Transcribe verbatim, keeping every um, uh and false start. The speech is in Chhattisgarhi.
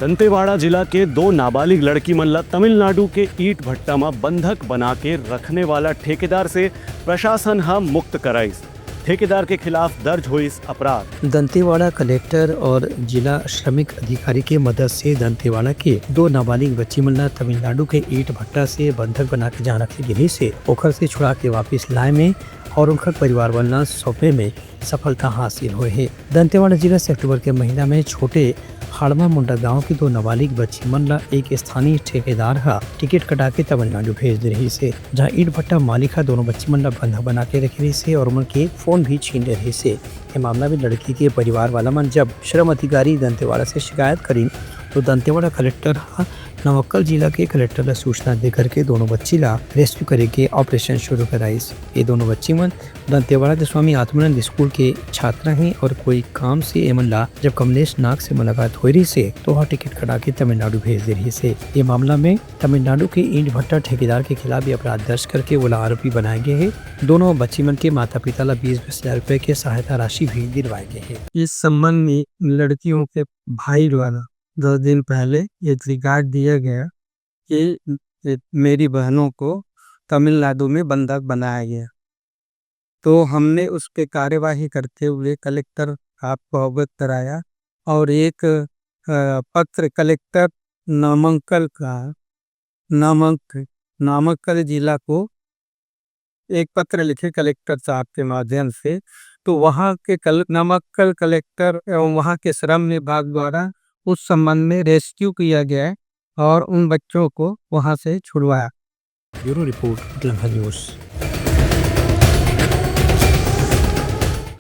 दंतेवाड़ा जिला के दो नाबालिग लड़की मन ला तमिलनाडु के ईंट भट्टा म बंधक बना के रखने वाला ठेकेदार से प्रशासन ह मुक्त कराइस। ठेकेदार के खिलाफ दर्ज होइस अपराध। दंतेवाड़ा कलेक्टर और जिला श्रमिक अधिकारी के मदद से दंतेवाड़ा के दो नाबालिग बच्ची मन ला तमिलनाडु के ईंट भट्टा से बंधक बना के जहाँ रखे गिरिस हे, ओखर से छुड़ा के वापस लाए में और उनकर परिवार मन ला सौंपे में सफलता हासिल होए हे। दंतेवाड़ा जिला से अक्टूबर के महीना में छोटे हाड़मा मुंडा गांव के दो नाबालिग बच्ची मन ला एक स्थानीय ठेकेदार ह टिकट कटा के तमिलनाडु भेज दे रहिस हे, जहां ईंट भट्टा मालिक ह दोनों बच्ची मन ला बंधक बना के रखे रहिस हे और उमन के फोन भी छीन ले रहिस हे। ये मामला में लड़की के परिवार वाला मन जब श्रम अधिकारी दंतेवाड़ा से शिकायत करिन, तो दंतेवाड़ा कलेक्टर ह नमक्कल जिला के कलेक्टर ला सूचना दे करके दोनों बच्ची ला रेस्क्यू करे के ऑपरेशन शुरू कराइस। ये दोनों बच्ची मन दंतेवाड़ा के स्वामी आत्मानंद स्कूल के छात्रा हे और कोई काम से एमन ला जब कमलेश नाग से मुलाकात होई रहिस हे, तो ओह टिकट कटा के तमिलनाडु भेज दे रहिस हे। ये मामला में तमिलनाडु के ईंट भट्टा ठेकेदार के खिलाफ भी अपराध दर्ज करके ओला आरोपी बनाए गए हे। दोनों बच्ची मन के माता पिता ला बीस बीस हजार रुपए के सहायता राशि भी दिलवाए गए हे। इस संबंध में लड़कियों के भाई द्वारा दस दिन पहले एक रिकॉर्ड दिया गया कि मेरी बहनों को तमिलनाडु में बंधक बनाया गया, तो हमने उस पे कार्यवाही करते हुए कलेक्टर आपको अवगत कराया और एक, अ, पत्र कलेक्टर नामक्कल का, नामक-, नामक्कल जिला को एक पत्र लिखे कलेक्टर साहब के माध्यम से, तो वहाँ के कल-, नामक्कल कलेक्टर एवं वहाँ के श्रम विभाग द्वारा उस संबंध में रेस्क्यू किया गया है और उन बच्चों को वहाँ से छुड़वाया। Bureau report, Lanka news.